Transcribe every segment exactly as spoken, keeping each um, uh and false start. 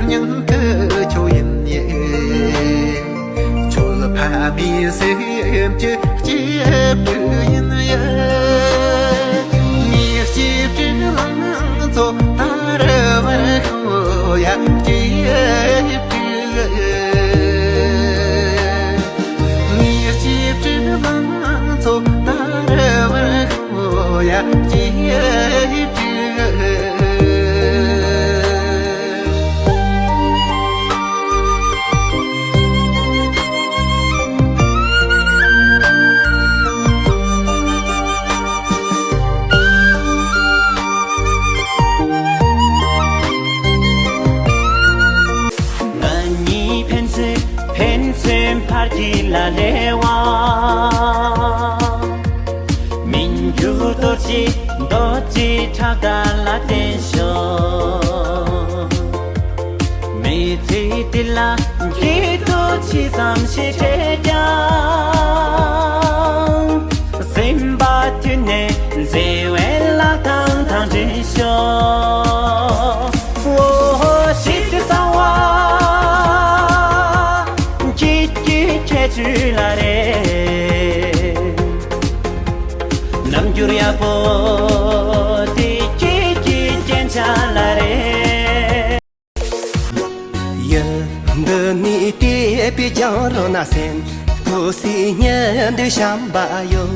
སྙིང་གི་ཆོས་ཡིན་ཡེ། ཁྱོད་ཕ་མའི་སེམས་ཀྱི་སྐྱེ་བྲི་ཡིན་ཡེ། ངའི་སྐྱེ་བྲི་ལང་ཚོ་དར་བར་ཤོག་ཡ། སྐྱེ་བྲི། ངའི་སྐྱེ་བྲི་ལང་ཚོ་དར་བར་ཤོག་ཡ། སྐྱེ་བྲི། ང་གཉིས་ཕན་ཚུན་ཕན་ཚུན་བར་གྱི་ལ་ལས་བ། མི་འགྱུར་རྡོ་རྗེ་རྡོ་རྗེ་ཕྲག་དར་ལ་བརྟན་ཤོག། མི་ཚེ་འདི་ལ་སྐྱིད་སྡུག་ཇི་ཙམ་ཞིག་འཕྲད་ཀྱང་། སེམས་པ་མཐུན་ནས་བརྩེ་བའི་ལག་གདང་དང་འདྲེས་ཤོག། འོ་ཞི་བདེ་གསང་བ་སྐྱིད་ཀྱི་ཁྱད་ཆོས་ལ་རེ། རྣམ་འགྱུར་ཡག་པོ་དེ་སྐྱིད་ཀྱི་རྒྱན་ཆ་ལ་རེ། ཡུལ་འདི་ནས་བལྟས་པའི་རྒྱང་རིང་ན་སེམས་ཁོ་སི་ཉི་འདི་བྱམས་པ་ཡོད།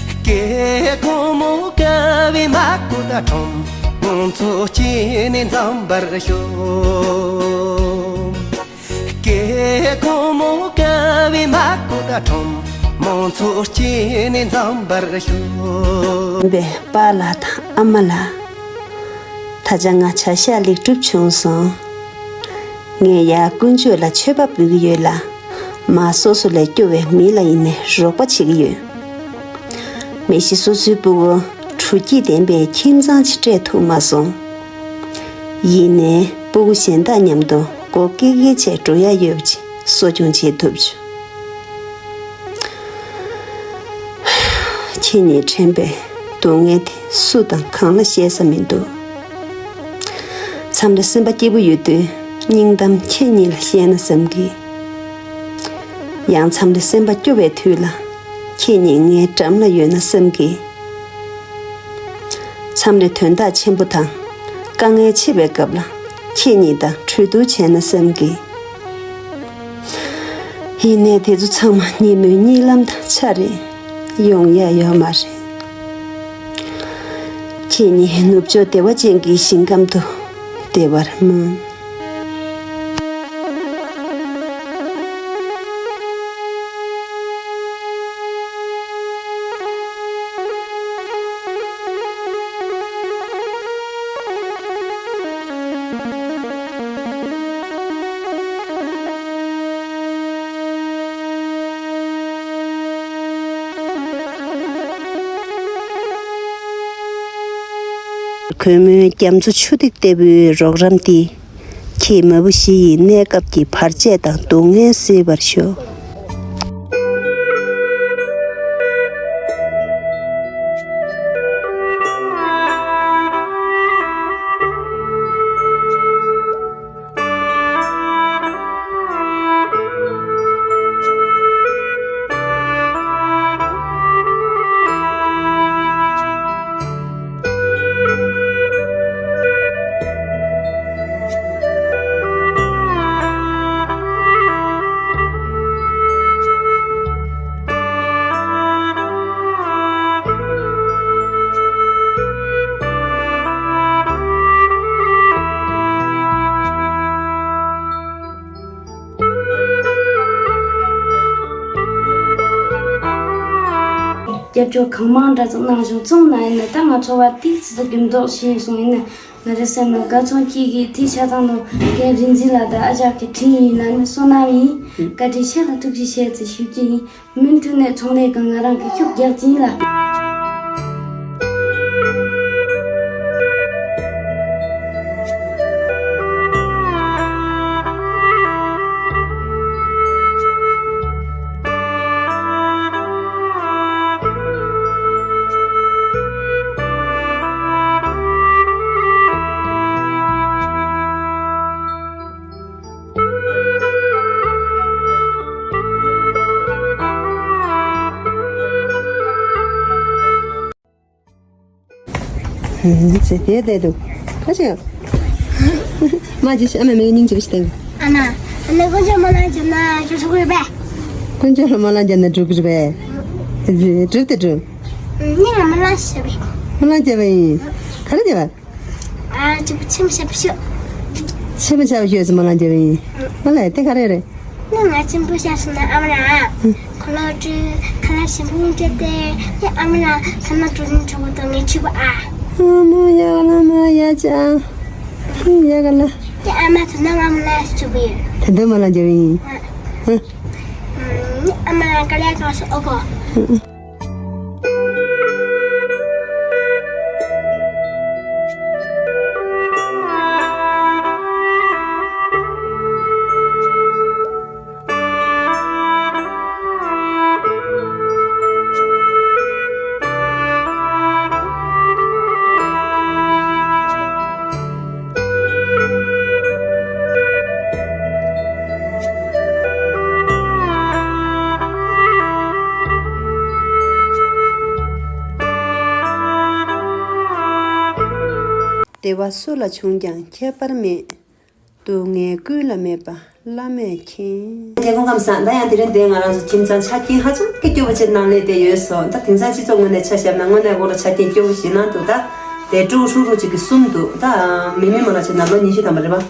སྐད་གོང་མོ་ཀ་བའི་མ་ཀུ་ད་ཁྲོམ་ཚོ་སྐྱེས་ནས་འཛོམས་པར་ཤོག། སྐད་གོང་མོ་ཀ་བའི་མ་ཀུ་ད་ཁྲོམ་མང་ཚོ་སྐྱེས་ནས་འཛོམས་པར་ཤོག། པའི་པཱ་ལགས་དང་ཨ་མ་ལགས། ད་ཆ་ང་བྱ་གཞག་ལེགས་གྲུབ་བྱུང་སོང་། ངས་ཡར་དཀོན་མཆོག་ལ་མཆོད་པ་འབུལ་གྱི་ཡོད་ལ། མར་སོ་སོ་ལས་སྐྱོ་བའི་མི་ལ་ཡིན་ནའི་རོགས་པ་བྱེད་ཀྱི་ཡོད། མི་ཤི་སོ་སོའི་སྤུ་གུ་དྲོ་སྐྱིད་ལྡན་པའི་ཁྱིམ་ཚང་ཞིག་སྤྲད་ཐུབ་མ་སོང་། ཡིན་ནའི་སྤུ་གུ་གཞན་དག་མཉམ་དུ་མགོ་སྐེ་སྐེ་བྱས་འགྲོ་ཡ་ཡོད་པ་ཅིག་གསོ་སྐྱོང་བྱེད་ཐུབ་བྱུང་། ཁྱེད་ཉིད་དྲན་པའི་སྡུག་བསྔལ་དེ་སུ་དང་གང་ལ་བཤད་ས་མི་འདུག། མཚམས་རེ་སེམས་པ་སྐྱིད་པོ་ཡོད་དུས་སྙིང་གཏམ་ཁྱེད་ཉིད་ལ་བཤད་ན་བསམ་གི། ཡང་མཚམས་རེ་སེམས་པ་སྐྱོ་བའི་དུས་ལ་ཁྱེད་ཉིད་ངའི་འགྲམ་ལ་ཡོད་ན་བསམ་གི། མཚམས་རེ་དོན་དག་ཆེན་པོ་དང་དཀའ་ངལ་ཆེ་བའི་སྐབས་ལ་ཁྱེད་ཉིད་དང་གྲོས་བསྡུར་བྱས་ན་བསམ་གི། ཡིན་ནའི་དེ་ཚོ་ཚང་མ་ཉིན་མོའི་གཉིད་ལམ་དང་ཆ་རེད། ཡོང་ཡ་ཡོད་མ་རེད། ཁྱེད་ཉིད་ནུབ་ཕྱོགས་བདེ་བ་ཅན་གྱི་ཞིང་ཁམས་དུ་བདེ་བར་སྨོན། གུས་མོའི་རྒྱ་མཚོ་ཆུ་ཐིགས་ལྟ་བུའི་རོགས་རམ་འདིས། ཁྱེད་མ་བུ་བཞི་ཡི་གནས་སྐབས་ཀྱི་བར་ཆད་དང་སྡུག་བསྔལ་སེལ་བར་ཤོག། སྐྱབས་བཅོལ་གང་མང་འདྲ་ཙམ་གནང་བྱུང་། ཚང་མ་ཡིན་ན་ད་ང་ཚོ་བ་ཏིག་ཙི་ཙི་གི་མདོག་ཤེས་སོང་། ཡིན་ན་ང་རེ་སེམས་ལ་དགའ་ཚོར་སྐྱེ་གི། དེ་ཆ་ཚང་ནོ་རྒན་རིག་འཛིན་ལགས་དང་ཨ་ཅག་གི་དྲིན་ཡིན་ན་ནི་བསོད་ནམས་ཡིན། བཀའ་དྲིན་ཆེ་ལ་ཐུགས་རྗེ་ཆེ་ཟེར་ཞུ་རྒྱུ་ཡིན། མུ་མཐུད་ནས་ཚོང་ལས་ཀྱི་ང་རང་གི་ཤུགས་རྒྱག་ཀྱིན་ལ། ཟེར་དེ་བལྟས་འདུག་ཁ་ཅིག་མ་ཅིག་ཨ་མ་མིག་སྙིང་རྗེ་པོ་ཞིག་བསྟན། ཨ་མ། ཨ་མ་དཀོན་མཆོག་སྨོན་ལམ་བརྒྱབ་ན་འགྲུབ་ཐུབ་ཀྱི་རེད་པས། དཀོན་མཆོག་ལ་སྨོན་ལམ་བརྒྱབ་ན་འགྲུབ་ཀྱི་རེད་པས། འགྲུབ་དེ་འགྲུབ། སྙིང་ལ་སྨོན་ལམ་ཞིག་བརྒྱབ་པས། སྨོན་ལམ་བརྒྱབ་པ་ཡིན། ག་རེ་བརྒྱབ་པ། ཨ་ཅིག་ཆེན་པོ་ཞེ་པོ་ཞིག་ཆེན་པོ་ཞེ་པོ་ཞིག་ཟེར་སྨོན་ལམ་བརྒྱབ་པ་ཡིན། ཨ་ལས་དེ་ག་རེ་རེད། ང་ང་ཆེན་པོ་ཤ་སོང་ན་ཨ་མ་ལ། ཁོ་ལོ་ཀྲི་ཁ་ལག་ཞིམ་པོ་སྤྲད་དེ། ཨ་མ་ལ་ཁ་ན་གྲོ་ནི་གྲོ་བོ་དང་ངས་ཆུ་བ་ཨ། ཨ་མ་ཡ་ག་ལ་མ་ཡ་ཅག་ཡ་ག་ལ། ཨ་མ་ཐ་ན་ང་མ་ལ་ཞུ་བ་ཡིན། ད་འདི་མ་ལ་འཇལ་བ་ཡིན། ཨ་མ་ལ་ཀ་ལ་ཀ་ཤོ་ཨོ་གོ། བདེ་བ་སུ་ལ་བྱུང་ཀྱང་ཁྱད་པར་མེད། སྡུག་བསྔལ་ཀུན་ལ་མེད་པ་བླ་མས་མཁྱེན། དེ་སྐུ་ཁམས་བཟང་། ད་ཡང་དེ་རིང་འདིར་ང་རང་ཚོ་ཁྱིམ་ཚང་ཆ་རྐྱེན་ཧ་ཅང་གི་སྐྱོ་པོ་ཅིག་ནང་ལས་བསྡད་ཡོད་སོང་། ད་དེང་སང་སྤྱི་ཚོགས་ངོས་ནས་ཆ་བཞག་ན་དངོས་གནས་ཁོ་རང་ཆ་རྐྱེན་སྐྱོ་པོ་ཞིག་ནང་འདུག་ད་དེ་ཕྲུ་གུ་ཧྲུག་ཧྲུག་ཅིག་གི་གསུམ་འདུག་ད་མི་མི་མང་ལ་བྱས་ན་ལོ་ཉི་ཤུ་ཐམ་པ་རེད་པ།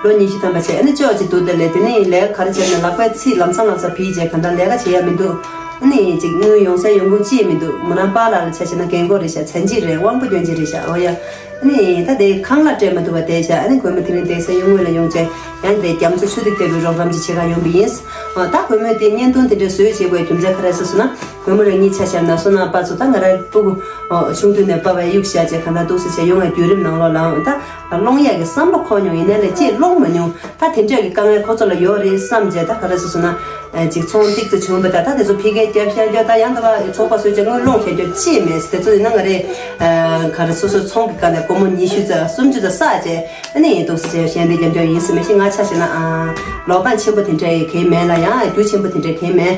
ལོ་ཉི་ཤུ་ཐམ་པ་བྱས་ཨ་ནི་ཅོག་ཅིག་འདུག་དེ་ལས་དེ་ནས་ལས་ཀ་ག་རེ་བྱས་ན་ལག་པའི་ཚིག་ལམ་སང་ལམ་སང་ཕིག་བྱས་གང་ལྟར་ལས་ཀ་བྱེད་ཡ་མི་འདུག་ཨ་ནི་ཅིག་དངུལ་ཡོང་ས་ཡོང་ཁུངས་ཅི་ཡང་མི་འདུག་མོ་རང་པཱ་ལགས་ལ་ཆ་བྱས་ན་རྒན་གོག་རེད་ཤག་མཚན་གཅིག་རེད། དབང་པོ་སྐྱོན་ཅན་རེད་ཤག་འོ་ཡ། ཨ་ནི་ད་དེ་ཁང་གླ་སྤྲད་མ་ཐུབ་པ་བསྡད་ཤག་ཨ་ནི་དགོན་པ་དེ་རིང་དེང་སང་གཡུལ་ངོ་ལ་ཡོང་བྱས་ཡང་དེ་རྒྱ་མཚོ་ཆུ་ཐིགས་བལྟ་བུའི་རོགས་རམ་ཅིག་བྱེད་ག་ཡོང་བ་ཡིན། ཨ་ད་དགོན་མོས་དེ་བརྙན་ཐུང་དེ་འདྲ་བཟོས་བྱེད་དགོས་རྒྱུ་མཚན་ག་རེ་ཟེར་སོང་ན་དགོན་མོ་རང་ཉིད་ཆ་བཞག་ན་བསོད་ནམས་པ་ཚོ་ད་ང་རང་སྤུ་གུ་ཆུང་དུས་ནས་པ་བས་གཡུག་བཞག་བྱས་གང་ལྟར་འདུག་སེ་བྱས་ཡོང་བའི་བརྒྱུད་རིམ་ནང་ལོགས་ལའང་ད་སློང་ཡག་གི་བསམ་བློ་འཁོར་མྱོང་ཡིན་ནའི་ལས་ཅིག་སློང་མ་མྱོང་། ད་དེ་འདྲ་གི་དཀའ་ངལ་ཁོ་ཚོ་ལ་ཡོད་རེད་བསམ་བྱས་ད་ག་རེ་ཟེར་སོང་ན། ཅིག་ཚོང་ཏིག་ཙམ་བྱུང་བ་ད་ད་དེ་ཚོ་ཕ་གིར་བརྒྱབ་བཞག་རྒྱུ་ད་ཡང་ད་བ་ཚོང་པ་བཟོས་བྱས་དངུལ་སློང་བྱས་རྒྱུ་ཅི་མེད་དེ་ཚོ་ཡིན་ན་ང་རེ་ག་རེ་སོ་སོའི་ཚོང་གི་སྒང་ནས་སྒོར་མོ་ཉི་ཤུ་ཙམ་སུམ་ཅུ་ཙམ་བསགས་བྱས་ཨ་ནི་འདུག་སེ་བྱས་ཞལ་འདེབས་རྒྱབ་རྒྱུ་ཡིན་ཟེར་མ་གཞི་ང་ཆ་བཞག་ན་ལོག་གཏམ་ཆེན་པོ་དེ་འདྲ་གང་ཡང་མེད་ལ་ཡང་རྒྱུ་ཆེན་པོ་དེ་འདྲ་གང་ཡང་མེད།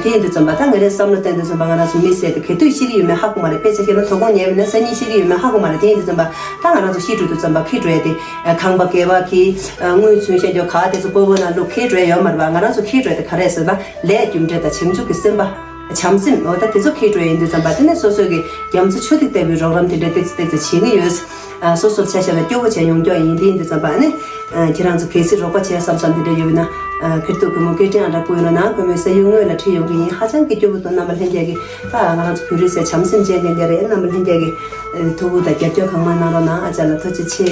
དེ་ཡིན་དུས་ཙམ་པ་ད་ང་རའི་བསམ་བློ་བཏང་དུས་ཙམ་པ་ང་རང་ཚོ་མི་ཟེར་དེ་ག་དུས་ཤི་གི་ཡོད་མེད་ཧ་གོ་མ་རེད། དཔེ་ཆ་བཤད་ན་དོ་དགོང་ཉལ་བ་ཡིན་ན་སང་ཉིན་ཤི་གི་ཡོད་མེད་ཧ་གོ་མ་རེད། དེ་ཡིན་དུས་ཙམ་པ་ད་ང་རང་ཚོ་ཤི་འགྲོ་དུས་ཙམ་པ་ཁྱེར་འགྲོ་ཡ་དེ་ཁང་པ་སྐྱེལ་བ་གི་དངུལ་ཚུན་བཤད་རྒྱུ་ག་དེ་ཚོ་སྤོ་བོ་ནང་བླུགས་ཁྱེར་འགྲོ་ཡ་ཡོད་མ་རེད་པ། ང་རང་ཚོ་ཁྱེར་འགྲོ་ཡ་དེ་ག་རེ་ཟེར་ན་ལས་རྒྱུ་འབྲས་དང་བྱང་ཆུབ་ཀྱི་སེམས་པ། བྱམས་སེམས་འོ་ད་དེ་ཚོ་ཁྱེར་འགྲོ་ཡ་ཡིན་དུས་ཙམ་པ་དེ་ནས་སོ་སོ་གི་རྒྱ་མཚོ་ཆུ་ཐིགས་བལྟ་བུའི་རོགས་རམ་དེ་འདྲ་ཏོག་ཙམ་ཏོག་ཙམ་བྱེད་ཀྱི་ཡོད། ཨ་སོ་སོར་ཆ་བཞག་ན་སྐྱོ་བོ་བྱས་ཡོང་ཀྱོག་ཡིན། དེ་ཡིན་དུས་ཙམ་པ་ཨ་ནི་ཨ་ཁྱེད་རང་ཚོ་གལ་སྲིད་རོགས་པ་བྱས་བསམ་བསམ་དེ་འདྲ་ཡོད་ན་ཨ་ཁེར་ཐུག་གི་མོ་སྐད་འཕྲིན་ཨ་འདྲ་བསྐུར་ཡོང་ན་ང་གོང་མའི་ས་ཡུལ་དངོས་ལ་ཁྲིད་ཡོང་གི་ཡིན། ཧ་ཅང་གི་སྐྱོ་བོ་འདུག་རྣམ་པ་ལྷན་རྒྱས་ཀྱིས་ད་ང་རང་ཚོ་བོད་རིགས་ཟེར་བྱམས་སེམས་ཅན་ལྷན་རྒྱས་རེད། རྣམ་པ་ལྷན་རྒྱས་ཀྱིས་ཨ་ཐུགས་ཁུར་དང་རྒྱབ་སྐྱོར་གང་མང་གནང་རོགས་གནང་། ཨ་ཅག་ལ་ཐུགས་རྗེ་ཆེ།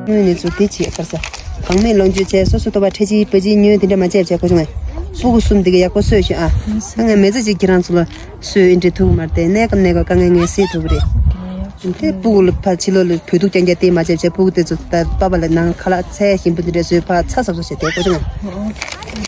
དངོས་གནས་ཚུལ་དེ་བྱེད་དཀར་ས། བག་མེད་ལོངས་སྤྱོད་བྱས་སོ་སོ་ལྟོ་བ་ཁྲལ་ཆིལ་པ་ཆིལ་ཉོས་དེ་འདྲ་མ་བྱས་བྱས་གོ་བྱུང་ངས། སྤུ་གུ་གསུམ་དེ་ག་ཡག་པོ་གསོས་ཤིག་ཨ། ད་ངས་མི་ཚེ་གཅིག་ཁྱེད་རང་ཚོ་ལ་གསོས་ཨེ་འདྲ་ཐུབ་ཀྱི་མ་རེད་དེ། གནས་སྐབས་གནས་སྐབས་དཀའ་ངལ་ངས་སེལ་ཐུབ་ཀྱི་རེད། དེ་སྤུ་གུ་ལ་ཕར་ཕྱི་ལོགས་ལ་བོད་ཐུག་རྐྱང་རྐྱང་དེ་མ་བྱས་བྱས་སྤུ་གུ་དེ་ཚོ་ད་པ་པ་ལ་ནང་ཁ་ལག་ཚལ་ཞིམ་པོ་དེ་འདྲ་བཟོས་ཕར་ཚ་ཟབ་ཟབ་བྱས་དེ་གོ་བྱུང་ངས།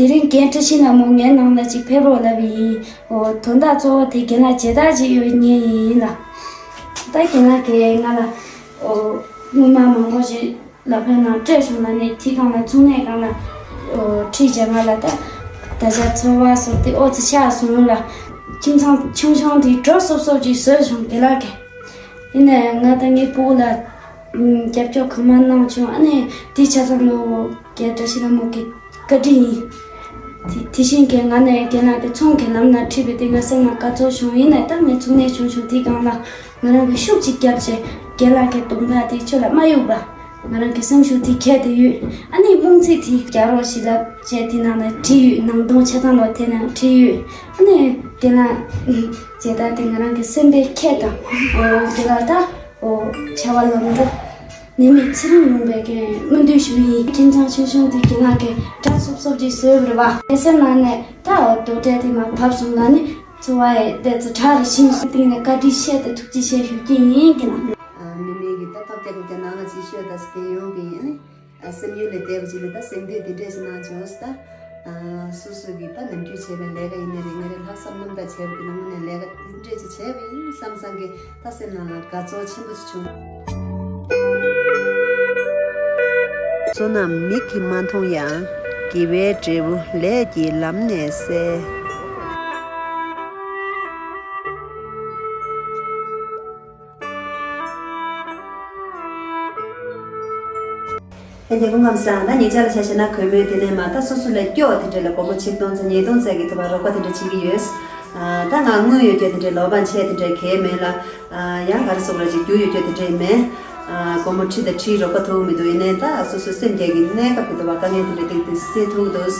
དེ་རིང་རྒན་བཀྲ་ཤིས་ལྷ་མོ་ངའི་ནང་ལ་ཅིག་ཕེབས་རོགས་ལབ་པ་ཡིན། འོ་དོན་དག་གཙོ་བོ་དེ་རྒན་ལགས་མཇལ་དར་ཅིག་ཡོད་ངེས་ཡིན་ལ། ད་རྒན་ལགས་ཀྱིས་ང་ལ་འོ་སྔོན་མ་མང་པོ་ཞིག་ལ་ཕན་ནང་སྤྲད་བྱུང་ལ་ནས་དེ་སྒང་ལ་ཚུགས་གནས་སྒང་ལ་འོ་ཁྲིད་བྱས་ང་ལ་ད་ད་ཆ་ཚོར་བ་སོགས་དེ་ཨོ་ཙི་ཆགས་སོང་ལ། ཁྱིམ་ཚང་ཆུང་ཆུང་དེ་འགྲོ་སོབ་སོབ་ཅིག་བཟོས་བྱུང་རྒན་ལགས་ཀྱིས། ཡིན་ནའི་ང་དང་ངའི་སྤུ་གུ་ལ་ཨུམ་རྒྱབ་སྐྱོར་གང་མང་གནང་བྱུང་། ཨ་ནི་དེ་ཆ་ཚང་ལོ་རྒན་བཀྲ་ཤིས་ལྷ་མོ་གི་བཀའ་དྲིན་ཡིན། དེ་དེ་བཞིན་གྱི་ང་ནས་རྒན་ལགས་ཀྱི་ཚོང་གི་ལམ་ན་ཁྲིད་པའི་དེ་ང་སེམས་ལ་དགའ་ཚོར་བྱུང་། ཡིན་ནའི་ད་ངས་ཚུགས་གནས་བྱུང་བྱུང་དེ་སྒང་ལ་ང་རང་གིས་ཤུགས་ཅིག་བརྒྱབ་བྱས་རྒན་ལགས་ཀྱི་དོན་དག་དེ་ཆོས་ལ་མ་གཡུག་པ། ང་རང་གི་སེམས་ཤུགས་དེ་གལ་ཏེ་ཡོད། ཨ་ནི་རྨོངས་ཚིག་དེ་རྒྱག་རོགས་ཞེས་ལབ་བྱས་དེ་ནང་ལ་བྲིས་ཡོད། ནང་དོན་ཆ་ཚང་ལོ་དེ་ནང་བྲིས་ཡོད། ཨ་ནི་རྒན་ལགས་མཇལ་དར་དེ་ང་རང་གི་སེམས་པའི་ཁྱད་དང་། འོ་རྒན་ལགས་ད་འོ་བྱ་བ་ལམ་འགྲོ་ནད་མེད་ཚེ་རིང་ཡོང་བའི་གི་སྨོན་འདུན་ཞུ་ཡིན། ཁྱིམ་ཚང་ཆུང་ཆུང་དེ་རྒན་ལགས་ཀྱིས་འདྲ་སོབ་སོབ་ཅིག་བཟོས་པ་རེད་བ། ངའི་སེམས་ནང་ནས་ད་འོ་དོ་གྲལ་དེ་མར་བབས་སོང་ལ་ནི་ཚོར་བ་ཡི་བདེ་ཚོ་གྲགས་རེ་ཤིང་སྟེང་ནས་བཀའ་དྲིན་ཆེ་དང་ཐུགས་རྗེ་ཆེ་ཞུ་གི་ཡིན་རྒན་ལགས། མི་མེད་ཀྱི་ད་ཐབས་བརྒྱ་ཐུབ་བརྒྱ་ནང་ལ་ཅིག་ཤོད་ད་ཟེར་ཡོང་གི་ཡིན། ཨ་སེམས་ཡུལ་ལས་འདས་པ་ཅིག་ལ་ད་སེམས་འདུན་འདི་འདྲས་ཞིག་གནང་བྱུང་ད། ཨ་སོ་སོ་གི་ད་ནམ་རྒྱུན་བྱས་པའི་ལས་ཀ་ཡིན་ནའི་རེད། ངས་རེ་ལྷག་བསམ་རྣམ་དག་བྱས་པ་དེ་ནང་ནས་ལས་ཀ་འདི་འདྲས་ཅིག་བྱས་པ་ཡིན་བསམ་བསམ་གི་ད་སེམས་ནང་ལ་དགའ་ཚོར་ཆེན་པོ་ཞིག་བྱུང་། བསོད་ནམས་མིག་གིས་མ་མཐོང་ཡང་། དགེ་བའི་འབྲས་བུ་ལས་ཀྱི་ལམ་ནས་གསལ། ལྷན་རྒྱས་སྐུ་ཁམས་བཟང་། ད་ཉེ་ཆར་ལ་ཆ་བཞག་ན་གུས་མོས་དེ་ནས་མ་ད་སོ་སོ་ལས་སྐྱོ་བ་དེ་འདྲ་ལ་སྒོར་མོ་ཆིག་སྟོང་ཙམ་ཉིས་སྟོང་ཙམ་གྱི་ཐོག་ལ་རོགས་པ་དེ་འདྲ་བྱེད་ཀྱི་ཡོད། ཨ་ད་ང་དངུལ་ཡོད་རྒྱུ་དེ་འདྲའི་ལོ་བ་ཆེ་དེ་འདྲའི་གལ་མེད་ལ། ཨ་ཡང་ག་རེ་ཟེར་དགོས་རེད། ཅིག་རྒྱུ་ཡོད་རྒྱུ་དེ་འདྲའི་མེད། ཨ་སྒོར་མོ་ཁྲི་དང་ཁྲིའི་རོགས་པ་ཐུབ་མི་འདུག་ཡིན་ནའི་ད་སོ་སོའི་སེམས་རྒྱ་གི་གནས་སྐབས་ཀྱི་འདུག་བ་དཀའ་ངལ་དེ་འདྲ་ཏིག་ཏིག་སེལ་ཐུབ་ཀྱི་འདུག་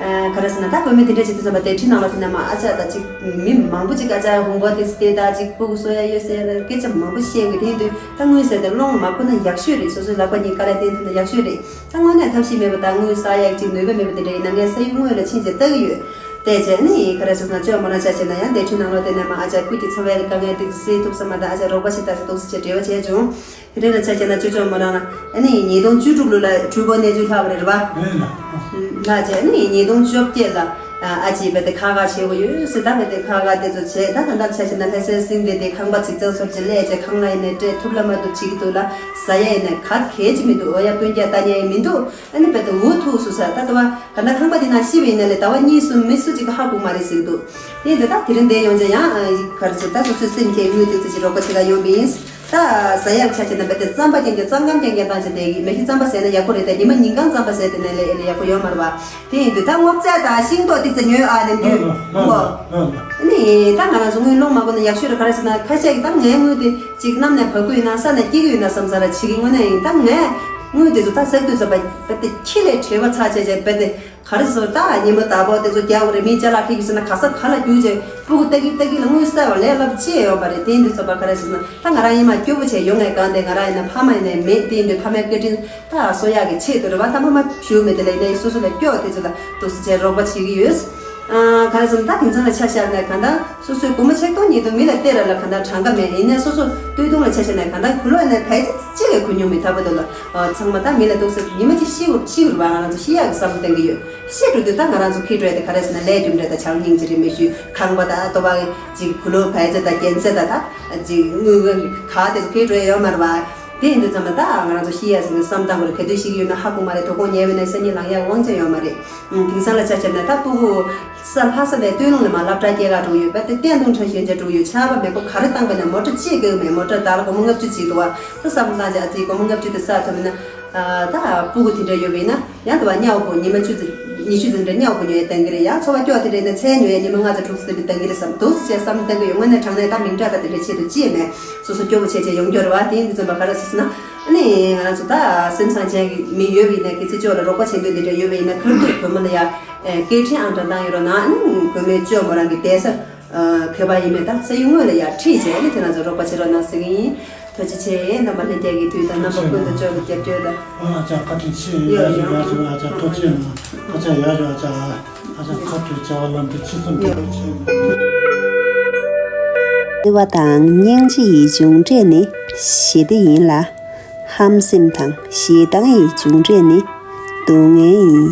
ཨ་ག་རེ་ཟེར་ན་ད་གུས་མོས་དེ་འདྲ་བྱེད་དུས་ཙམ་པ་དེ་ཁྲིད་ནང་ལ་དེ་ནས་མ་ཨ་ཅག་ད་ཅིག་མི་མང་པོ་ཅིག་ཨ་ཅག་ཧུང་པོ་དེ་སྟེ་ད་ཅིག་སྤུ་གུ་གསོ་ཡ་ཡོད་ཟེར་ཡ་ལ་སྐད་ཆ་མང་པོ་བཤད་གི་དེ་ཡིན་དུས་ད་དངུལ་ཟེར་ཏེ་སློང་མ་ཁོ་ན་ཡག་ཤོས་རེད། སོ་སོའི་ལག་པ་གཉིས་དཀའ་ལས་བརྟེན་ཐུབ་ན་ཡག་ཤོས་རེད། ད་དངོས་གནས་ཐབས་ཤེས་མེད་པ་དང་དངུལ་ཟ་ཡག་ཅིག་ནུས་པ་མེད་པ་དེ་འདྲ་ཡིན་ན་ངས་ས་ཡུལ་དངོས་ལ་ཕྱིན་བྱས་ལྟ་གི་ཡོད། བལྟས་བྱས་ནི་ག་རེ་ཟེར་ན་ཅོ་མོ་རང་ཆ་བྱས་ན་ཡང་དེ་ཁྲིད་ནང་ལོགས་དེ་ནས་མ་ཨ་ཅག་སྐུ་གི་ཚབ་ཡག་གི་དཀའ་ངལ་ཏིག་ཙམ་སེལ་ཐུབ་ས་མ་ད་ཨ་ཅག་རོགས་པ་ཞིག་ལྟ་ས་འདུག་ཟེར་བྱས་འབྲེལ་བ་བྱས་བྱུང་། དེ་འདྲ་ལ་ཆ་བྱས་ན་ཅོ་ཅོ་མོ་རང་ལ་ཨ་ནི་ཉིས་སྟོང་བཅུ་དྲུག་ལོ་ལ་གྲོས་འགོ་གནས་ཚུལ་ལྷག་པ་རེད་བ། ལྷག་བྱས་ཨ་ནི་ཉིས་སྟོང་བཅོ་བརྒྱད་ལ་ཨ་ཅེ་བས་དེ་ཁ་ཁ་བྱེད་དགོས་ཡོད་ཟེར། ད་བས་དེ་ཁ་ཁ་དེ་ཚོ་བྱས་ད་ད་ལྟ་ཆ་བྱས་ན་ལྷ་སའི་སྲིང་དེ་དེ་ཁང་པ་ཚིག་ཚང་སོར་གྱི་ལས་བྱས་ཁང་ལ་ཡིན་ནས་སྤྲད་ཐུབ་ལ་མ་ཐུབ་བྱེད་ཀྱི་འདུག་ལ། ཟ་ཡ་ཡིན་ནས་ག་གས་ཅི་མི་འདུག་འོ་ཡ་སྤུན་ཀྱག་ལྟ་ཉན་ཡིན་མི་འདུག་ཨ་ནི་བས་དེ་འུ་ཐུག་སུ་ས་ད་ལྟ་བ་ག་ན་ཁང་པ་དེ་ན་ཤི་བའི་ཡིན་ན་ལས་ཟླ་བ་གཉིས་གསུམ་མི་སུ་གཅིག་ག་ཧ་གོ་མ་རེད་ཟེར་གི་འདུག་དེ་འདི་ད་དེ་རིང་འདས་ཡོང་ཅེ་ཡང་ག་རེ་ཟེར་ད་སོ་སོའི་སེམས་ཁྱེད་དངུལ་ཏིག་ཙི་ཅིག་རོགས་པ་བྱེད་ག་ཡོང་བ་ཡིན། ད་ཟ་ཡག་ཆ་བྱས་ན་བས་དེ་རྩམ་པ་རྐྱང་རྐྱང་རྩམ་སྐམ་རྐྱང་རྐྱང་བཏང་བྱས་དེ་གི་མེ་ཤི་རྩམ་པ་ཟས་ན་ཡག་པོ་རེད། ད་ཉི་མ་ཉིན་གང་རྩམ་པ་ཟས་དེ་ནས་ལས་ཨེ་ལས་ཡག་པོ་ཡོད་མ་རེད་བ། དེ་ཡིན་དུས་ད་སྔོ་ཚལ་དང་ཤིང་ཏོག་ཏིག་ཙི་ཉོས་ཨ་ནས་འདུས་ཨ་ཨ་ཨ་ཨ། ནི་ད་ང་རང་ཚོ་དངུལ་སློང་མ་དགོས་ན་ཡག་ཤོས་རེད། ག་རེ་ཟེར་ན་ཁ་ཤས་ཀྱིས་ད་ངའི་དངུལ་དེ་ཅིག་གནམ་ནས་བབས་ཀྱི་ཡོད་ན་ས་ནས་སྐྱེ་གི་ཡོད་ན་བསམ་ས་ལ་བྱེད་ཀྱི་དངོས་གནས་ཡིན། ད་ངས་དངུལ་དེ་ཚོ་ད་ཟག་དུས་ཚོད་པ་བས་དེ་ཁྱི་ལས་བྲེལ་བ་ཚ་བྱས་བྱས་བས་དེ་ག་རེ་ཟེར་ད་ཉི་མ་དག་པོ་དེ་ཚོ་རྒྱག་དགོས་རེད། མི་ཅ་ལག་ཁྱེར་གྱི་ཟེར་ན་ག་ས་ག་ལ་རྒྱུག་བྱས་སྤུ་གུ་ལྟ་གི་ལྟ་གི་ལ་དངུལ་གསར་བ་ལས་སླ་པོ་ཅི་ཡང་ཡོད་མ་རེད། དེ་ཡིན་དུས་ཚོད་པ་ག་རེ་ཟེར་ན་ད་ང་རང་ཡིན་མ་སྐྱོ་པོ་བྱས་ཡོང་ངས་གང་དེ་ང་རང་ཡིན་ན་ཕ་མ་ཡིན་ནའི་མེད། དེ་ཡིན་དུས་ཕ་མའི་བཀའ་དྲིན་ད་གསོ་ཡག་གི་ཆེད་དུ་རེད་བ། ད་ཕ་མ་ཞུ་མེད་དེ་ལས་ནས་སོ་སོ་ལ་སྐྱོ་དེ་ཚོ་ལ་འདུག་སེ་བྱས་རོགས་པ་བྱེད་ཀྱི་ཡོད། ཨ་ག་རེ་ཟེར་ན་ད་དེང་སང་ལ་ཆ་བཞག་ནས་གང་ལྟར་སོ་སོའི་སྒོར་མོ་ཆིག་སྟོང་ཉིས་སྟོང་མི་ལ་སྟེར་ར་ལ་གང་ལྟར་གྲངས་ཀ་མེད། ཡིན་ནའི་སོ་སོ་སྟོད་ཐུང་ལ་ཆ་བཞག་ནས་གང་ལྟར་གུ་ལོ་ཡིན་ནའི་ཕལ་ཆེར་གཅིག་ལས་གོ་མྱོང་མེད། ད་བར་དུ་ལ་ཨ་ཚང་མ་ད་མི་ལ་འདུག་སེ་ཉི་མ་གཅིག་ཤི་བ་ཤི་བ་རེད་བ། ང་རང་ཚོ་ཤི་ཡག་གི་བསམ་བློ་གཏོང་གི་ཡོད། ཤི་འགྲོ་དུས་ད་ང་རང་ཚོ་ཁྱེར་འགྲོ་ཡ་དེ་ག་རེ་ཟེར་ན་ལས་རྒྱུ་འབྲས་དང་བྱམས་སྙིང་རྗེ་རེད་མི་ཞུ། ཁང་པ་དང་ལྟོ་བ་ཅིག་གུ་ལོ་ཕལ་ཆེར་དང་རྒྱན་ཆ་དང་ད་ཅིག་དངུལ་ག་དེ་ཚོ་ཁྱེར་འགྲོ་ཡ་ཡོད་མ་རེད་བ། དེ་ཡིན་དུས་ཙམ་ལ་ད་ང་རང་ཚོ་ཤི་ཡ་ཟེར་ནས་བསམ་བཏང་དགོས་རེད། ག་དུས་ཤི་གི་ཡོད་ན་ཧ་གོ་མ་རེད། དོ་དགོང་ཉལ་བའི་ནང་སང་ཉིན་ལངས་ཡག་དབང་ཆ་ཡོད་མ་རེད། ཨུམ། དེང་སང་ལ་ཆ་བཞག་ན་ད་སྤུ་གུ་ས་ལྷ་ས་ནས་སྟོད་ལུང་ནས་མར་སློབ་གྲྭ་སྐྱེལ་ག་འགྲོ་ཡོད་པ་དེ་བསྟན་དུང་ཁྲ་ཞོན་ཆ་འགྲོ་ཡོད། ཆར་པ་མེ་ཁོ་ག་རེ་བཏང་པ་ནས་མོ་ཊ་གཅིག་གི་མེད། མོ་ཊ་ད་ལ་སྒོར་མོ་ལྔ་བཅུ་ཅིག་འདུག་བ། ད་བསམ་བཏང་བྱས་ཨ་ཙི་སྒོར་མོ་ལྔ་བཅུ་དེ་ས་ཐོབ་ན་ཨ་ད་སྤུ་གུ་དེ་འདྲ་ཡོད་པ་ཡིན་ན་ཡང་དུ་བ་ཉལ་བ་ཉི་མ་བཅུ་ཙམ་ཉི་ཤུ་ཙམ་འདྲ་ཉལ་བ་ཉོ་ཡ་བཏང་གི་རེད། ཡང་འཚོ་བ་སྐྱོ་དེ་འདྲ་ཡིན་ན་ཚལ་ཉོ་ཡ་ཉི་མ་ལྔ་ཙམ་དྲུག་ཙམ་དེ་འདྲ་བཏང་གི་རེད་བསམ་འདུག་ཟེར་བྱས་བསམ་བཏང་གི་ཡོད། དངོས་གནས་དྲང་གནས་ད་མིང་གྲགས་དང་དེ་འདྲ་ཆེད་དུ་ཅི་ཡང་མེད། སོ་སོ་སྐྱོ་པོ་བྱས་བྱས་ཡོང་རྒྱུ་རེད་བ། དེ་ཡིན་དུས་ཙམ་པ་ག་རེ་ཟེར་ན། ཨ་ནི་ང་རང་ཚོ་ད་སེམས་བཟང་ཅན་གྱི་མི་ཡོད་པ་ཡིན་ན་གལ་སྲིད་ཅོག་ལ་རོགས་པ་བྱེད་འདོད་འདི་འདྲ་ཡོད་པ་ཡིན་ན་ཁ་ཐུག་བུ་མོ་ལ་ཡ་སྐད་འཕྲིན་ཨང་གྲངས་བཏང་ཡོད་རོགས་གནང་། ཨ་ནི་བུ་མོའི་ཅོག་མོ་རང་གི་བསྡད་ས་ག་པར་ཡིན་མིན་ད་ས་ཡུལ་དངོས་ལ་ཡ་ཁྲིད་བྱས་ཨ་ནི་དེ་ང་ཚོ་རོགས་པ་བྱེད་རོགས་གནང་ཟེར་གི་ཡིན། ཐུགས་རྗེ་ཆེ། རྣམ་པ་ལྷན་རྒྱས་ཀྱི་དུས་དང་རྣམ་པ་ཀུན་ཏུ་ཅོག་ལ་རྒྱབ་སྐྱོར་དང་། ཨ་ཅག་བཀའ་དྲིན་ཆེ། ཡ་ཡ་ཡ་ཅག་ཨ་ཅག་ཐུགས་རྗེ་གནང་། ཨ་ཅག་ཡ་ཡ་ཨ་ཅག་ཨ་ཅག་ཁ་ཐུག་བྱ་བ་ལམ་འགྲོ་ཆེ་སོང་། ཐུགས་རྗེ་ཆེ། བརྩེ་བ་དང་སྙིང་རྗེ་ཡི་འབྱུང་འབྲས་ནི་ཞི་བདེ་ཡིན་ལ། ཧམ་སེམས་དང་ཞེ་སྡང་ཡི་འབྱུང་འབྲས་ནི་སྡུག་བསྔལ་ཡིན།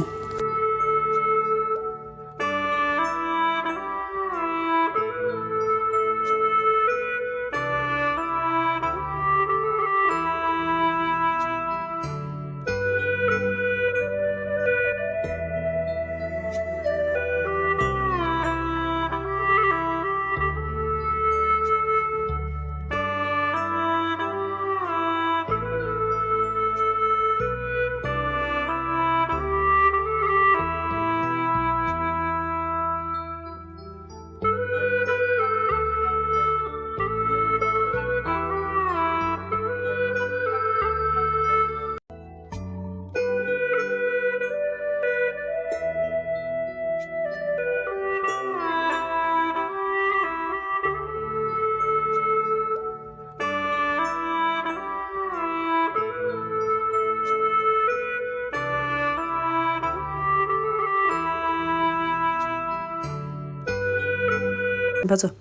ཕར་ཚུར།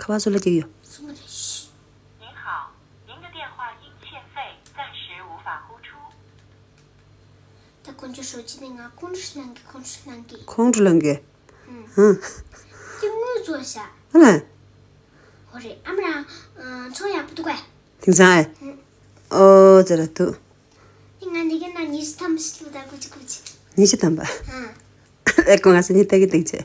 ཁ་པར་ཚུར་ལ་སྐྱེལ་ཡོད། 您好，您的电话因欠费暂时无法呼出。 ད་དཀོན་མཆོག་ཧྲོ་ཅི་ནས་ང་ཁོང་ཁྲོ་ལང་གི། ཁོང་ཁྲོ་ལང་གི། ཁོང་ཁྲོ་ལང་གི། ཧུམ། ཧུམ། ཅི་དངུལ་བཙོ་ཤ། ཨ་ལ། ཧོ་རེ་ཨ་མ་རང་། ཚོང་ཡག་པོ་འདུག་གས། དེང་སང་ཨེ། ཧུམ། ཨོ་ཙི་ར་ཐུ། ཨེ་ང་འདི་ག་ན་ཉི་ཤུ་ཐམ་ཞིག་ལ་ད་ཀུ་ཅི་ཀུ་ཅི། ཉི་ཤུ་ཐམ་པ། ཧུམ། ཨེ་ཁོ་ང་ས་ཉི་ཏ་གི་ཏིག་ཅེ།